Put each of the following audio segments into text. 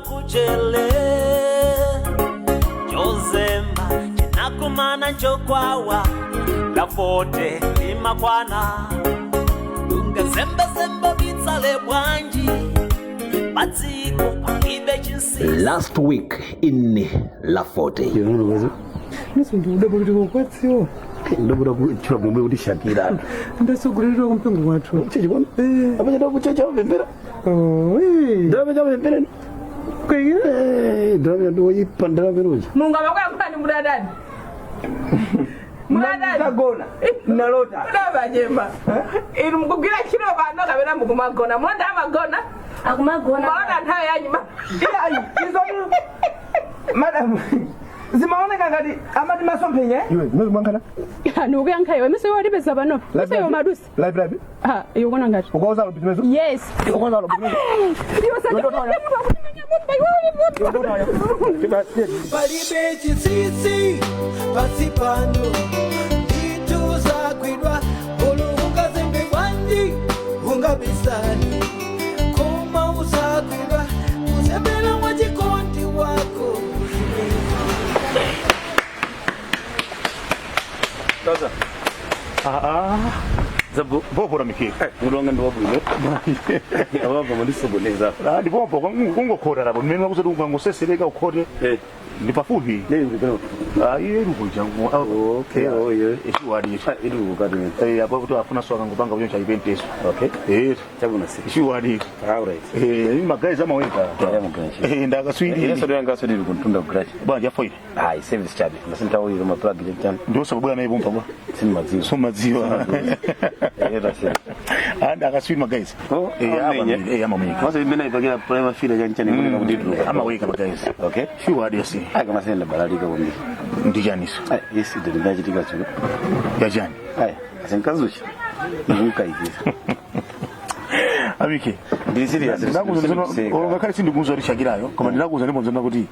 Kuchele chozemba chinakumana nchokwawa la 40 limakwana ungazembezembe bitsale bwanji padziko palibe chinsinsi. Last week in La 40. Niso ndikuda kuti kukwatsiwa. Ndobuda kuchura kumwe kuti Shakira. Ndasogolerera kumpingo kwathu. Chechi kwanu? Eh. Apa chada kuchechi amapemphera. Oh, eh. Ndalama chamapemphera. Kwekira. Eh, ndalama ndoyipa ndalama uja. Mulungu amakuyankhulani mutatani? Mutatani? Ndagona nalota. Mudabachemba inu mukugwira ntchito pano kapena mukumagona? Mulonda amagona? Akumagona. Malonda nthawi yanyuma. Iyayi, izotu madam zimaoneka ngati amati masomphenya, eh? Iwe, mwezi mwankana? Ndikuyankha iwe, mise walipeza pano, mise iwe madusi. Live live. Ah, iwe kuona ngati. Ukauza business? Yes. Ukauza business? Iwe sasa munthu akutimenya mumba, iwe uli munthu. Palibe chinsinsi pasi pano, ndithu zagwidwa. Olo ungazembe bwanji, ungabisani, koma uzagwidwa kuzembera mwachikondi wako. Bobora Mikeli. Mulonga ndi wabwino. Ababa mundisokoneza. Ah, ndipompo kungokhota lapo mmene wakuti ungangosesereka ukhote. Eh. Ndi pafupi. Lero ndipero. Ah, iye iri kuja. Okay, oh yeah. Ishiwadi. Iri kukati. Eh, apo kuti afuna so akangopanga kucho chaipenteso. Okay. Eh, Chabwino si. ishiwadi. All right. Eh, magazi amaweka. Aya mugachi. Eh, ndakaswiri. Ine sodo yanga sodi kuntunda kugrachi. Banja foil. Ai, service charge. Ndasintawo iro ma plug chani. Ndio sababula naye pompa bwa. Sinimadziwa. Somadziwa. Eh, that's it. Ah, ndakaswiri magazi. Oh, Eh, amenya. ama eh amaweka. Kwanza imene ipakira prima fila chani chani kuoneka kuti ndituluka. Amaweka magazi. Okay. Shiwadi yasi. Ai, kama senda balalika kwambiri. Ndijaniso. Ai, isi ndio ndachitika tsulo. Yajani. Ai, asinkazucha. Ndikukaikisa. Amike. Ndiri serious. Ngakhale sindikuuza kuti Shakirayo, koma ndinakuuza ndipo nzona kuti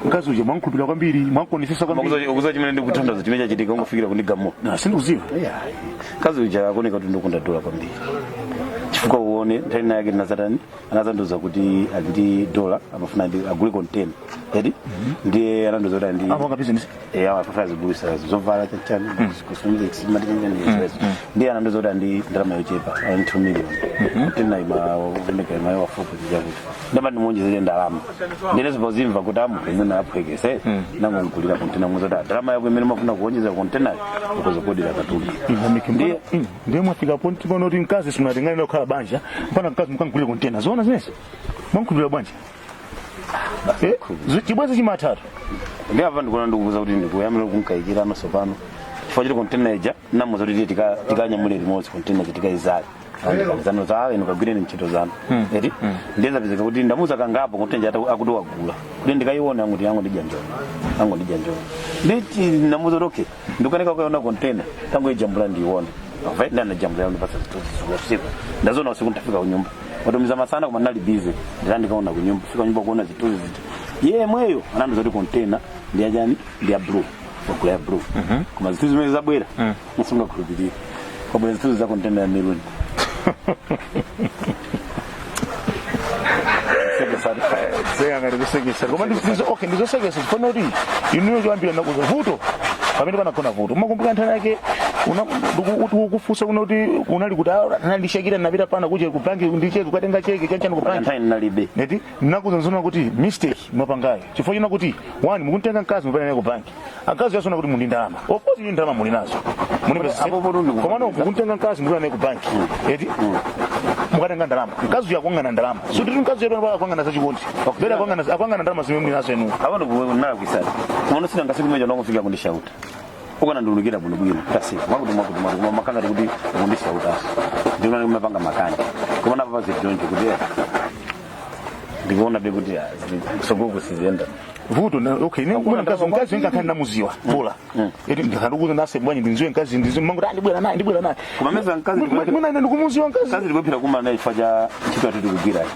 mkazi uja mwankhulupirira kwambiri, mwankonisesa kwambiri. Ukuza chimene ndikuthandaza chimene chachitika ungofikira kundigamula. Na sindikuziwa. Yeah. Kazi uja akuoneka kuti ndikunda dola kwambiri. Chifukwa uone nthawi ina yake ndinazatani anazandiuza kuti ali ndi dola, amafuna ndi agule container. Edi? Ndiye anandiuza kuti andi Amapanga business. Eh, amafuna zigulisa zovala chachani, cosmetics, material zimenezo. Ndiye anandiuza kuti andi ndalama yochepa, ali 2 million. Container imaoneka imayo wafupi chakuti. Ndamba ndimuonjezere ndalama. Ndine zipozimva kuti amukhwezena aphwekese nangomgulira container muza kuti ndalama yako imene mafuna kuonjezera container ukuzokodera katundu. Amike, ndiye mwafika point pano kuti mkazi simunatengane naye kukhala banja, mpaka mkazi mukangulire container. Zoona zimenezi? Mwankhulupirira bwanji? Eh, chibwenzi chimatatu. Ndi apa ndikuona ndikukuza kuti ndikuyamira kunkaikira maso pano chifukwa chiti container ija namuza kuti tikanyamule limodzi container ija tikaizale zano za inu kagwireni ntchito zanu eti. Ndiye zapezeka kuti ndamuza kangapo container ija akuti wagula kuti ndikayiona anguti yangu ndidya njolo, angu ndidya njolo. Nditi ndamuza kuti okay, ndikukanika kuiona container, tangoijambula ndiione. Right, ndi anajambula ndipatsa zithunzi usiku, ndazoona usiku. Nditafika kunyumba, watumiza masana koma ndinali busy, nditandikaona kunyumba, fika kunyumba kuona zithunzi zija, yeye mweyo anandiuza kuti container ndi yachani, ndi ya blue, wagula ya blue, koma zithunzi zimene zabwera musungakhulupirira, kwabwera zithunzi za container ya maroon. Seka ngati kusekesa, koma okay, ndizosekesa chifukwa kuti inuyo choyambira nakuza vuto pamene panagona vuto. Umakumbuka nthani yake ukufusa kuna kuti unali kuti ah, nali Shakira, napita pana kuche ku banki ndi cheki kukatenga cheki chanchani ku banki. Nthawi ndinalibe. Neti nakuza nzona kuti mistake mwapangayo chifukwa china kuti one, mukuntenga mkazi mupita naye ku banki, akazi yasona kuti muli ndalama. Of course inu ndalama muli nazo, muli pesa. Apo poto ndikufunsa. Koma no mukuntenga mkazi mupita naye ku banki eti mukatenga ndalama, mkazi uyo akuyang'ana ndalama, so nditi mkazi uyo akuyang'ana zachikondi bera akuyang'ana ndalama zimene muli nazo inu. Apo ndikunakwisa kumono sina ngasiku meja ndongofika kundishauta ukana ndiunikira bwino bwino kasi mwakuti mwakuti mwakuti koma makanga kuti ukundishauta ndikuona kumapanga makani, koma napa pazidonje kuti ndikuona be kuti sogoko sizenda. Vuto okay, ne kumena mkazi ngakhale ndamuziwa bola eti ndikhandikuza ndase bwanji ndinziwe mkazi ndiziwe mangu ndibwera naye, ndibwera naye. Koma meza mkazi Mwina ine ndikumuziwa mkazi. Kazi ndikuphira kumana naye chifukwa cha ntchito yathu tikugwirayi,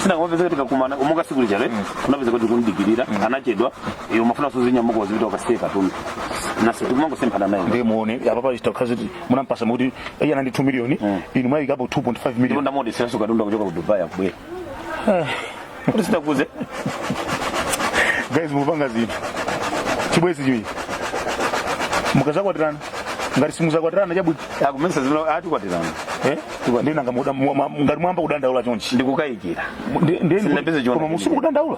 sina kumapezeka tikakumana umonga siku lichale unapezeka kuti kundikirira anachedwa iyo mafuna suzinyamuka zipita ukasiye katundu nase tikumangosemphana naye. Ndiye muone apa pa chitakazi munampasa mukuti iye anandi 2 million, inu mwayikapo 2.5 Ndipo million. ndamodeseraso katundu akuchoka ku Dubai akubwera kuti sinakuze. Guys, mupanga zinthu chibwezi chiwi mukazakwatirana ngati simuzakwatirana chabwino. Akumesa zimene atikwatirana. Eh, ndinanga ngati mwamba kudandaula chonchi. Ndikukayikira. Sindinapeze chiwanda. Koma musikudandaula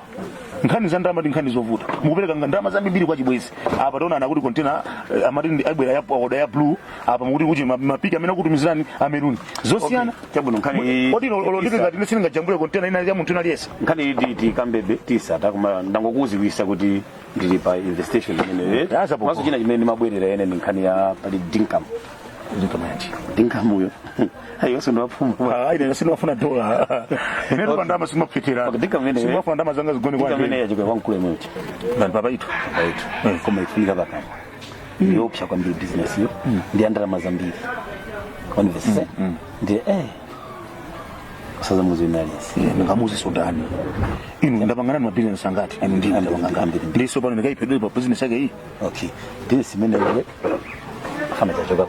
nkhani za ndalama ndi nkhani zovuta. Mukupereka ndalama zambiri kwa chibwezi. Apa taona akuti container amati ndi abwera ya order ya blue, apa mukuti kuti mapiki amene akutumizirani a maroon, zosiyana. Okay. Chabwino, nkhani Kodi olo ndike ngati ine sindingajambule container ina ya munthu aliyense? Nkhani iyi tikambebe tisata, koma ndangokuziwisa kuti ndili pa investigation imeneyo. Aza popo. Maso china chimene ndimabwerera ene ni nkhani ya pali Dinkam. Dinkam yanji? Dinkam uyo ayonso ndiwaphuma. Ah, ine sindimafuna dola. Ine pa ndalama simapfekera. Okay, Dinkam imeneyo. Simafuna ndalama zanga zigone kwa Dinkam imeneyo yachokera kwa mkulu imweyo. Ndani? Papa itu? Paitu, koma ifika pakamwa yopsa kwambiri business yo, ndi ya ndalama zambiri, wanimvesese? Ndi usazamuzi wina aliyense. Ndingamuzi sodani? Inu ndapangana ni mabizinesi angati inu? Ndini ndapangana. Ambiri. Ndiso pano ndikayiphedwe pa business yake iyi. Okay, business imeneyo fana chachoka.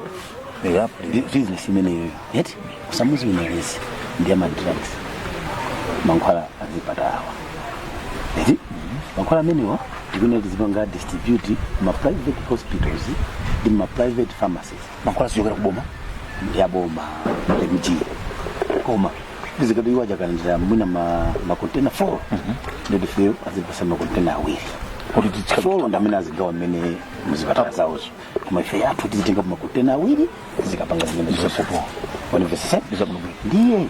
Yeah. Business imeneyo yeti usamuzi wina aliyense, ndi ya madrugs, mankhwala azipatala awa eti. Mankhwala amenewa ndikuona tizipanga distribute ma private hospitals ndi ma private pharmacies. Mankhwala sichokera kuboma? Ndi aboma MG, koma tizikati iwo achakalandira mwina ma container 4, ndoti feyo azipasa ma container awiri. Kuti titsika 4 ndi amene azigawa mmene muzipatala zawozo, koma ife yathu tizitenga ma container awiri, tizikapanga zimene zosopo, wanimvesese? Ndiye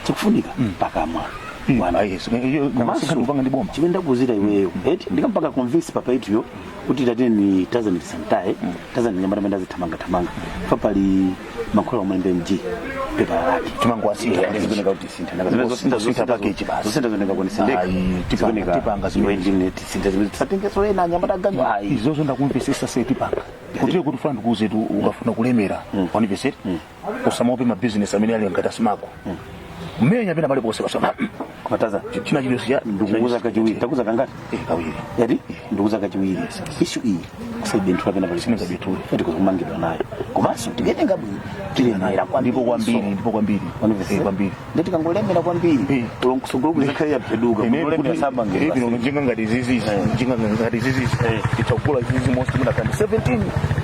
chikufunika pakamwa. Kupanga ndi boma. Chimene ndakuuzira iweyo eti, ndikampanga convince papa ituyo kuti tatene tazani tisantaye tazani nyamata mene azithamanga thamanga fa pali mankhwala omwe ndi MG pepala lake. Timangowasintha. Zikuoneka kuti tisintha. Nanga zimene Zosintha zosintha package basi. zosintha zioneka kunisendeka. Ayi, tipanga zimene. Iwe ndine tisintha zimene tisatengeso ena anyamata aganyu ayi. Izozo ndakumvesesa, se tipanga kutiye kuti ufuna ndikuuze tu, ukafuna kulemera, wanimvesere, usamaope mabizinesi amene ali ngati asimako mmenya pena paliponse pasama. Koma taza china chilichonse cha ndikuuza kachiwiri, takuza kangati? Eh, kawiri. Yati ndikuuza kachiwiri, issue iyi usaibenthula pena pali. Sindingabethule. Tikumangidwa nayo, komanso tikaitenga bwino tilemera. Ndipo kwambiri, ndipo kwambiri. Wanimvesera? Eh, kwambiri. Ndi tikangolemera kwambiri, Eh. kusogolo kuzakhale yapheduka kulemera samangidwa. Njinga ngati zizizi, njinga ngati zizizi titakugula zizizi most muna kandi 17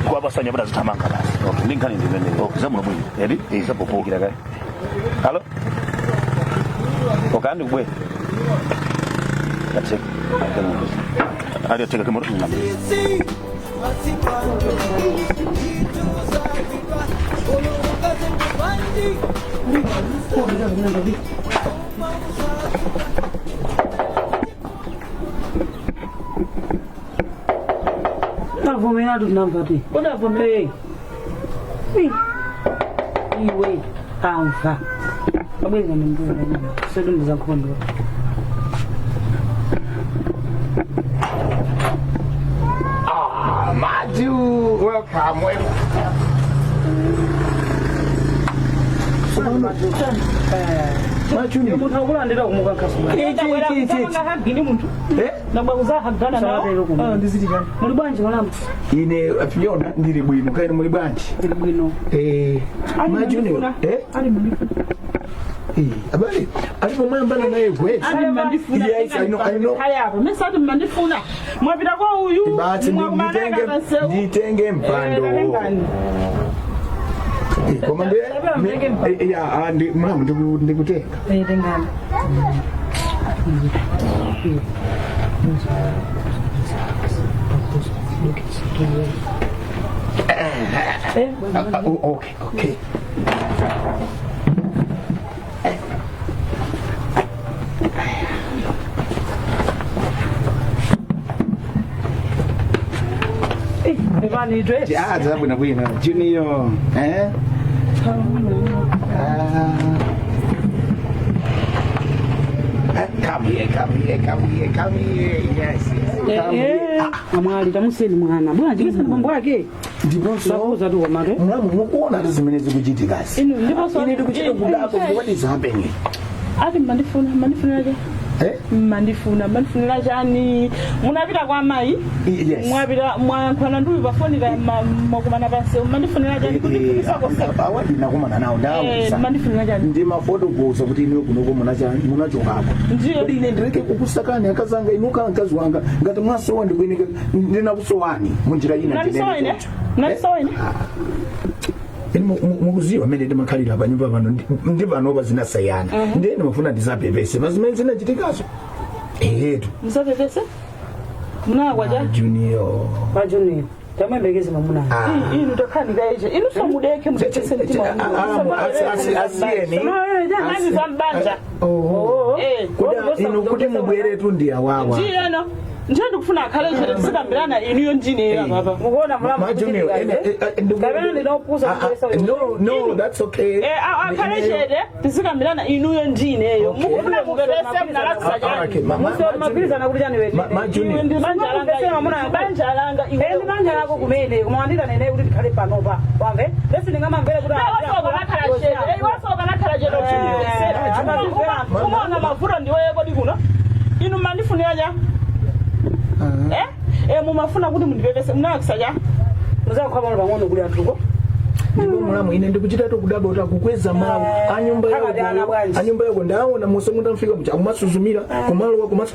kuwapasanya pata zithamanga basi. Okay, ndi nkhani ndimeneyo. Okay, zamuno bwino. Yati. Eh, zapopo. Kira kale. Halo, okandi kubwe katseka. Ali ateka kimoto. Tsitsi pansi pano ndithu zagwidwa ungazembe bwanji ungabisale koma uzagwidwa. Tavomera tunamva ti udavomere iwe amva abweza nembuya sedumbuza nkhondo. Ah, Maju, welcome, welcome. Munthu akulandira kumukankhaso. Hagini munthu nabwakuzahagana nawo. Muli bwanji malamu? Ine Fiona ndili bwino, kaini muli bwanji? Ndili bwino. Maju, eh? Ali mandifuna. Eh, abale, alipo mwambana naye kweli. Ali mandifuna. Yes, I know, I know. Haya apo mesati mandifuna mwapita kwa uyu. Basi mwakumana kapansewu. nditenge mpando. Eh, tatengani. Eh, koma ndi Nditenge mpando. Ya, ndi mlamu ndikutenga. Tengani. Ah, oh, okay, okay. Evanidwe. Ah, zabwino bwino. Junior, eh? Ah. Come here, come here, come here, come here. Yes, yes. Come here. Amwali tamuseni mwana bwanji mesani mambo ake. Ndiponso Sakuza tu komatu. mlamu mukuona ati zimene zikuchitikazi. Inu ndiponso Ine ndikuchita kudako, what is happening? Ati mandifuna mandifuniraje? Eh? Mandifuna, mandifunira chani? Munapita kwa mayi? Yes. Mwapita, mwayankhulana ndiuyu pafoni, mwakumana pansewu. Mandifunira chani kuti ndisakosa? Awa ndinakumana nawo, ndawuza. Mandifunira chani? Ndimafotokoza kuti inuyo kunoko munachokako. Ndiye. Kuti ine ndireke kukusakani akazanga, inu khala mkazi wanga, ngati mwasowa ndikuyeneka ndinakusowani munjira ina. Mnandisowa ine? Mnandisowa ine? Ine mukuziwa mmene ndimakhalira panyumba pano ndi panopa zinasiyana. Ndiye ndimafuna ndizapepese pa zimene zinachitikazo, eyetu. Musapepese? Munakwa cha? Junior. Pa Junior, tamwembekeze mamuna. Inu takhanika ije, inu somudeke, mudekese mtima. Asiyeni. Nani zambanja? Oho. Eh. Kuti inu kuti mubweretu ndi awawa. Ndiyeno ndiye ndikufuna akhale chere, tisikambirana inuyo ndineyo apapa. Mukuona mulamu? Ma Junior, Kapena ndinopusa kukwesa uyu. No, no, that's okay. Akhale chere, tisikambirana inuyo ndineyo. Mukufuna mupepese, mnalakisa Okay, chani? Magwirizana kuti chani? Ma Junior. Iwe ndi banja langa, iwe. Banja langa iwe. Ndi banja lako kumene, koma wandita nene kuti tikhale panopa, wamve lesi ndingamamvere kuti Iwasoka nakhala chete. Umaona mavuto ndiweyo. Kodi kuno inu mandifunira cha? Mumafuna kuti mundipepese, munalakisa cha? Muzankhala pano pang'ono kuli anthuko. Ndipo mulamu, ine ndikuchitatu kudabwa kuti akukweza mawu anyumba Akati ana yako bwanji. anyumba yako ndaona mose mutamfika mucha akumasuzumira kumalowa kumasu.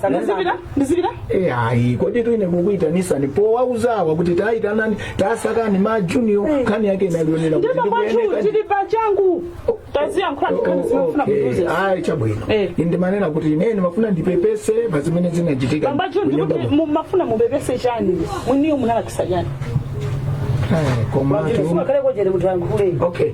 Ndizipita, ndizipita. Ayi, kodi tu ine kukuitanisani powauzawa kuti taitanani, tasakani ma Junior, nkhani yake inalionera kuti Ndipo kwachu ndikuyeneka. tili pachangu, taziyankhula ndikhani zimafuna kundiuze. Ayi, chabwino. Ndimanena kuti ine ndimafuna ndipepese pa zimene zinachitika Bamba Juni, kunyumba. ndikuti mumafuna mupepese chani? Mwiniyo munalakisa chani? Komatu Sumakhale kochere munthu ayankhule. Okay,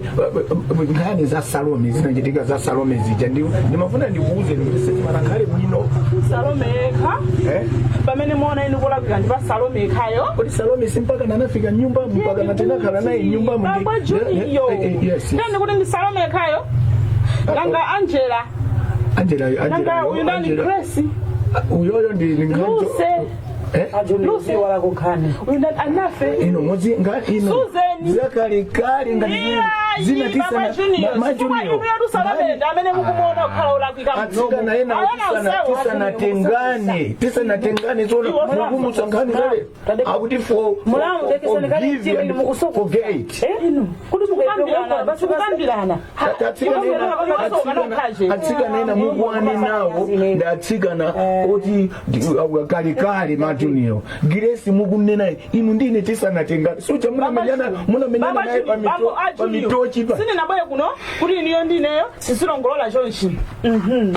nkhani za Salome, zinachitika za Salome zija, ndimafuna ndikuuze kuti sizimankhale bwino. Salome yekha? Eh? Pamene muona inu kulakwika ndi pa Salome yekhayo? Kodi Salome simpaka nanafika nyumba, mpaka natinakhala naye nyumba? Bamba Juniyo, Yes. ndani kuti ndi Salome yekhayo? Nanga Angela? Angela. Nanga Angela. uyu ndani? Angela. Grace? Uyoyo ndi nkhanjo. Luse. Eh? Lusi walako nkhani. Uyu ndani? Anafe. Ino mozi nga ino Susan. zakalekale ngati zina Baba Junior, ma chifukwa Junior. inu yetu Salome ndi amene mukumuona kukhala olakwika. Atsikana ena tisana tisanatengane, tsono mukumutsa nkhani zale akuti for Mulamu, tekesani kale forgive mtima and inu mukusokosa. forget. Inu kuti Tikukambirana. Atsikana ena mukuwane nawo ndi atsikana oti kalekale. Ma Junior, Grace mukunena inu ndine tisanatengane, suja munamenyana, munamenyana naye pamitochi pa. Sindinabwere kuno kuti iniyo ndineyo sisilongolola chonchi.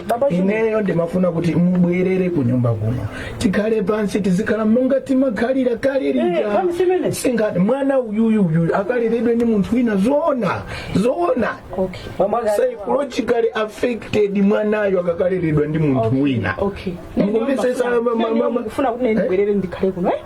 Baba Junior. Ineyo ndimafuna kuti mubwerere kunyumba kuno, tikhale pansi, tizikhala monga timakhalira kale lija. Singati mwana uyuyuyu akaleredwe ndi munthu wina, zoona zoona? Psychologically affected mwanayo akakaleredwa ndi munthu wina. Okay. Mukumvetsetsa? Mukufuna kuti nene ndibwerere ndikhale kuno, eh?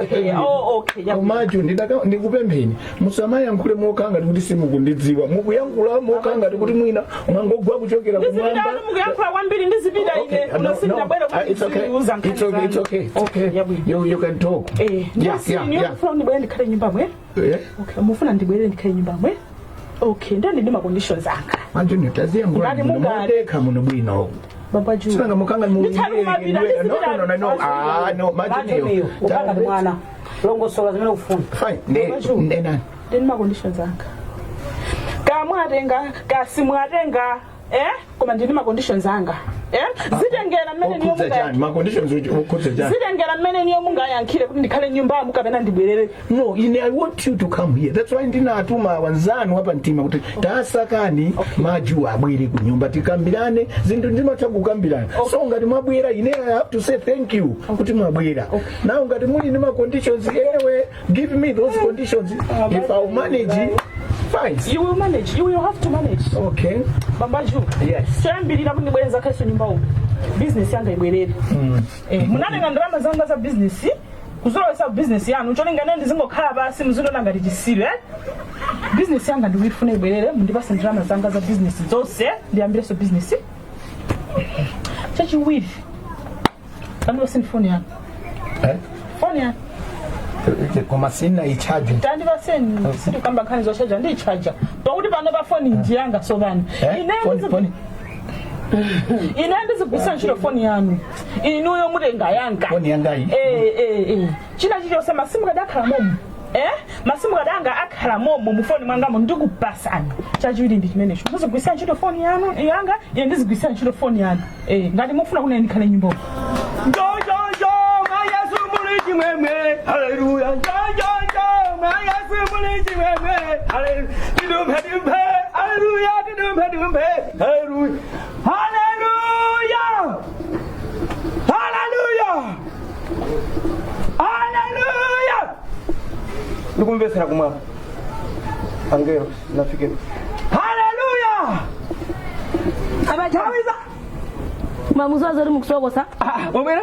Okay, oh, okay. Komacho ndikupempheni, musamayankhule mokanga kuti simukundidziwa. Mukuyankhula mokanga kuti mwina mwangogwa kuchokera Ndizipita. kumwamba. Anu mukuyankhula kwambiri, ndizipita ine. Kuno sindinabwere kuti It's okay. ndiziuza nkhani It's okay. It's zanu. okay. It's okay. You can talk. Yeah. Mufuna ndibwere ndikhale nyumbamwe? Yeah. Okay, mufuna ndibwere ndikhale nyumbamwe? Okay, ndani ndi ma conditions anga. Manje taziyankhula Ngati muno modekha muno bwino. Baba Junior. Sinanga mukanga Ndithani kumapita, No, no, no, no. Ah, no, Majuniyo, ukanga ndi mwana, longosola zimene ukufuna. Fine. Ne, ne nani? Ndini ma conditions anga. Kamwatenga, kasimwatenga, eh? Koma ndini ma conditions anga. Eh? Zitengera mmene niyo Okhudza munga chani? Ma conditions okhudza chani? Zitengera mmene niyo mungayankhire kuti ndikhale nyumbamo kapena ndibwerere. No, ine I want you to come here. That's why ndinatuma wanzanu hapa mtima kuti tasakani maju abwere ku nyumba tikambirane zinthu. Ndimatha kukambirana. So ngati mwabwera, ine I have to say thank you kuti mwabwera. Now ngati muli ndi ma conditions, anyway, give me those conditions. If I manage, fine. You will manage. You will have to manage. Okay. Bamba Ju. Yes. Choyambirira kuti ndibwereza khaso nyumba umu. Business yanga ibwerere. Munatenga ndalama zanga za business kuzolowesa business yanu, cholinga nene ndizingokhala pasi muzindona ngati chisiru, eh? Business yanga ndikuifuna ibwerere, mundipase ndalama zanga za business zonse, ndiyambireso business. Chachiwiri, pandipase ndi foni yanu. Eh? Foni yanu. Koma sindinaichaje. Tandipaseni, sitikamba nkhani zochaja, ndiyichaja pakuti pano pa foni ndiyanga sopano. Eh? Ine Foni, foni. Ine ndizigwisa ntchito foni yanu, inuyo mutenga yanga. Foni yangayi? Eh, china chilichonse masimu kadakhala momo, masimu kadanga akhala momo mufoni mwangamo, ndikupasani. Chachiwiri ndi chimenecho, muzigwisa ntchito foni yanu, yanga, ine ndizigwisa ntchito foni yanu. Ngati mufuna kunene ndikhale nyimbo. Njojojo mwa Yesu muli chimwemwe, haleluya. Njojojo mwa Yesu muli chimwemwe, haleluya. Tidumpe dumpe, haleluya, tidumpe dumpe, haleluya. Haleluya! Haleluya! Haleluya! Ndikumvesera kumwamba. Angelo, nafike. Haleluya! Abachawiza mamuzoza uri mukusokosa. Wabwera?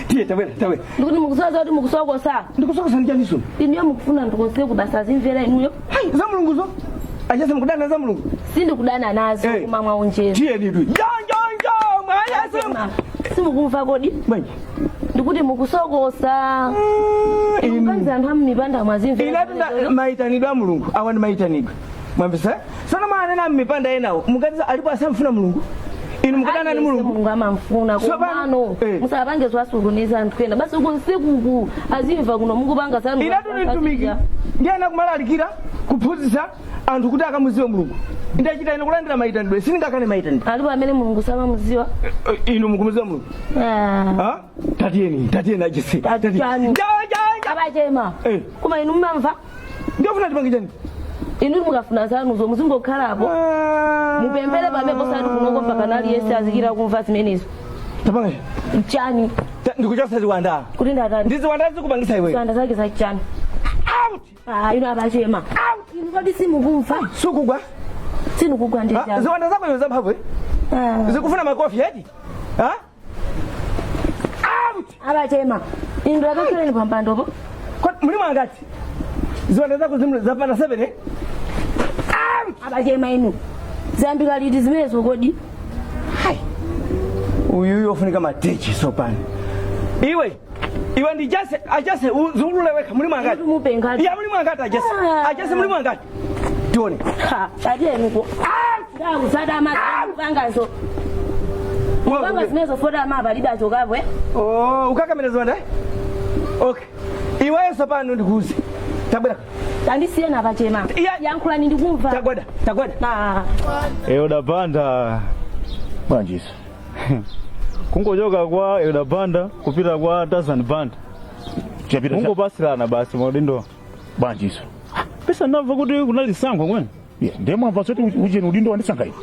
Tiye, tabwera, tabwera. Ndikuti mukusoza uri mukusokosa. Ndikusokosa ndichaniso. Inuyo mukufuna ndikonse kubasa zimvera inuyo. Hai, za mulunguzo. Achase mukudana za mulungu. Sindikudana nazo koma mwaonjeza. Tiye nidu. Njo njo njo mwa Yesu. Simukumva kodi? Bwanji. Ndikuti mukusokosa. Inu anthu am'mipanda mwazimvera. Inatu maitanidwe a mulungu awa ndi maitanidwe mwamvesa sono mwanena mmipanda enawo mukatiza alipo asamfuna mulungu, inu mukadana ndi Aliyense mulungu. Mulungu amamfuna. Tsopano, komano musapange zwasokoneza anthu ena basi uko nsikuku azimva kuno mukupanga zanu. Inatu ndi mtumiki, ndiye anakumalalikira kuphunzitsa anthu kuti akamuziwe mulungu. Ndachita ine kulandira maitanidwe, sindingakane maitanidwe. Alipo amene mulungu samamuziwa. Inu mukumuziwa mulungu? Ah? Tatiyeni, tatiyeni achisi. Chani? Abachema, koma inu mumamva? Ndiyofuna tipange chani? Inu mukafuna zanuzo muzingokhalapo mupemphere pamene posati kunoko mpaka aliyense azikira kumva zimenezo. Tapanga chani? Ndikuchosa ziwanda. Kuti ndatani? Ndi ziwanda zikupangisa iwe. Ziwanda zake zachani? Out! Ah, inu abachema. Out! Inu kodi simukumva? Sukugwa. Sinukugwa ndi chani? Ziwanda zako iwe zamphamvu, eh? Zikufuna makofi eti? Ha? Out! Abachema. Inu ndakakhaleni pampandopo. Muli mwangati? Ziwanda zako zimwe zapanda 7, eh? Out! Abachema inu. Zambika liti zimenezo kodi? Uyu yofunika matechi sopano. Iwe iwe ndi jase ajase ziulule wekha muli mwangati. Mupenga. Ya muli mwangati ajase. Ajase muli mwangati. Tione. Ha, tatiyenuko. Ndakusada amapangazo. Kupanga zimenezo foda ama palibe achokapo, eh? Oh, ukakamira ziwanda? Eh? Okay. Iweyo sopano ndikuuze. Tabwera. Tandisiyena abachema. Yankhulani ndikumva. Tagwada, tagwada. Ah. Elder Banda. Bwanjisa. Kungochoka kwa Elder Banda kupita kwa Tarzan Banda. Kungopasirana basi maudindo. Bwanjisa. Pesa ndamva kuti kunali sankho kwene. Yeah, ndiye mwamva zoti ucheni udindo wandisankha ine.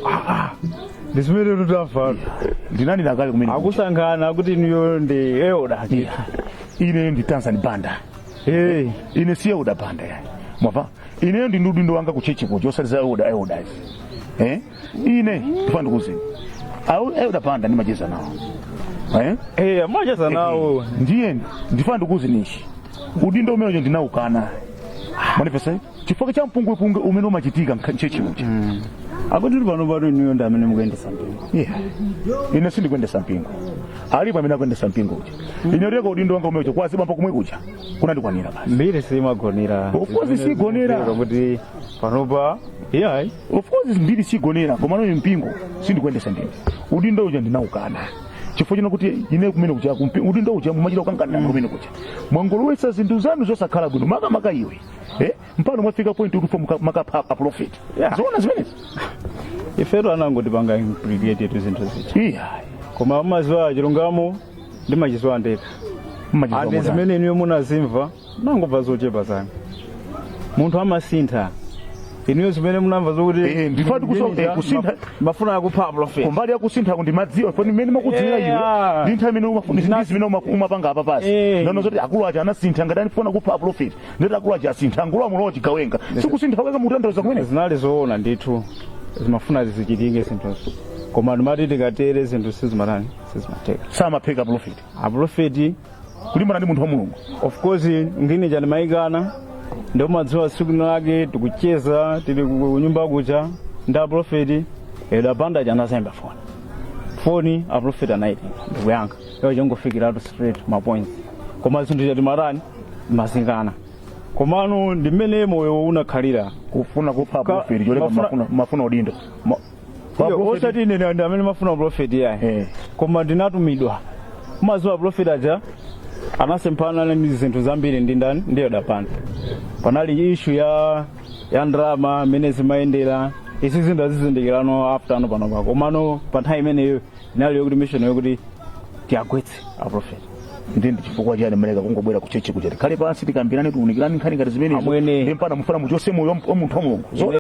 Ndi zimene tutamva. Ndinani nakale kumene. Akusankhana kuti inuyo ndi Elder. Ine ndi Tarzan Banda. Eh, ine si Elder Banda yani. Mwamva? Ine ndi udindo wanga kuchechi kuja osati Elder Elders. Eh? Ine ndifuna ndikuuzeni. Au Elder Banda ndimacheza nawo. Eh? Eh, amacheza nawo. Ndiye ndifuna ndikuuzeni ichi. Udindo umene ndinaukana. Manifesta chifukwa cha mpungwepungwe umene umachitika mchechi muja. Akuti pano pano inuyo ndi amene mukuyendesa mpingo. Yeah. Ine sindikuyendesa mpingo. Alipo amene akuyendesa mpingo uja. Ine leko udindo wanga umeocha kwa zibambo kumwe kuja. Kunandikwanira basi. Mbiri simagonera. Of course sigonera. Kuti panopa iyayi. Of course mbiri sigonera koma noyo mpingo sindikuyendesa ndine. Udindo uja ndinaukana. Chifukwa chino kuti ine kumene kuja udindo uja mumachita kukanganira kumene kuja. Mwangolowetsa zinthu zanu zosakhala bwino makamaka iwe. Eh? Mpano mwafika point kuti makapha a prophet. Yeah. Zoona zimenezi. Ifeto anangotipanga implicate zinthu zija. Iyayi. Koma amaziwa chilungamo ndimachiziwa ndekha. Mmachiziwa Andi motani. zimene inuyo munazimva nangobva zochepa zanu. Munthu amasintha. Inuyo zimene munamva zokuti ndifuna kusintha mafuna akupha prophet. Kumbali yakusintha ndimadziwa foni mmene makudziwira iwe Yeah. ndi nthawi imene umafuna ndi zimene umapanga apa pasi. Nono zoti akulu aja anasintha ngati anifuna kupha prophet, ndeti akulu aja asintha angulu amulowa chigawenga sikusintha kweka mukutanthauza kumene. Zinali zoona ndithu, zimafuna zizichitike zinthuzo, koma ndimati tikatere zinthu sizimatani, sizimateka. Samapheka prophet. Aprofeti kulimbana ndi munthu wa mulungu. Of course ngini chandimayikana ndomadziwa tsiku lake tikucheza tili ku nyumba kucha ndi aprofeti Elder Banda chanazemba foni foni aprofeti anayitenga ndikuyankha iwo chongofikiratu straight ma points, koma zinthu chatimatani Mazingana, komano ndi mmene moyo unakhalira. Kufuna kupha prophet cholinga mafuna udindo. Iyo, osati ine ndi amene mafuna prophet yayi, koma ndinatumidwa. Umaziwa prophet aja anasemphana ndi zinthu zambiri ndi ndani? Ndiyo dapano panali issue ya ndrama amene zimayendera. Izi zinthu azizindikirano after ano pano pako, komano pa nthawi imeneyo inali yokuti mission yokuti tiyagwetse a prophet. Ndi chifukwa chani mmaleka kungobwera ku church kuja, tikhale pansi, tikambirane, tiunikirane nkhani ngati zimenezo? Amwene. Ndi mpana mufuna muchose moyo wa munthu wa Mulungu.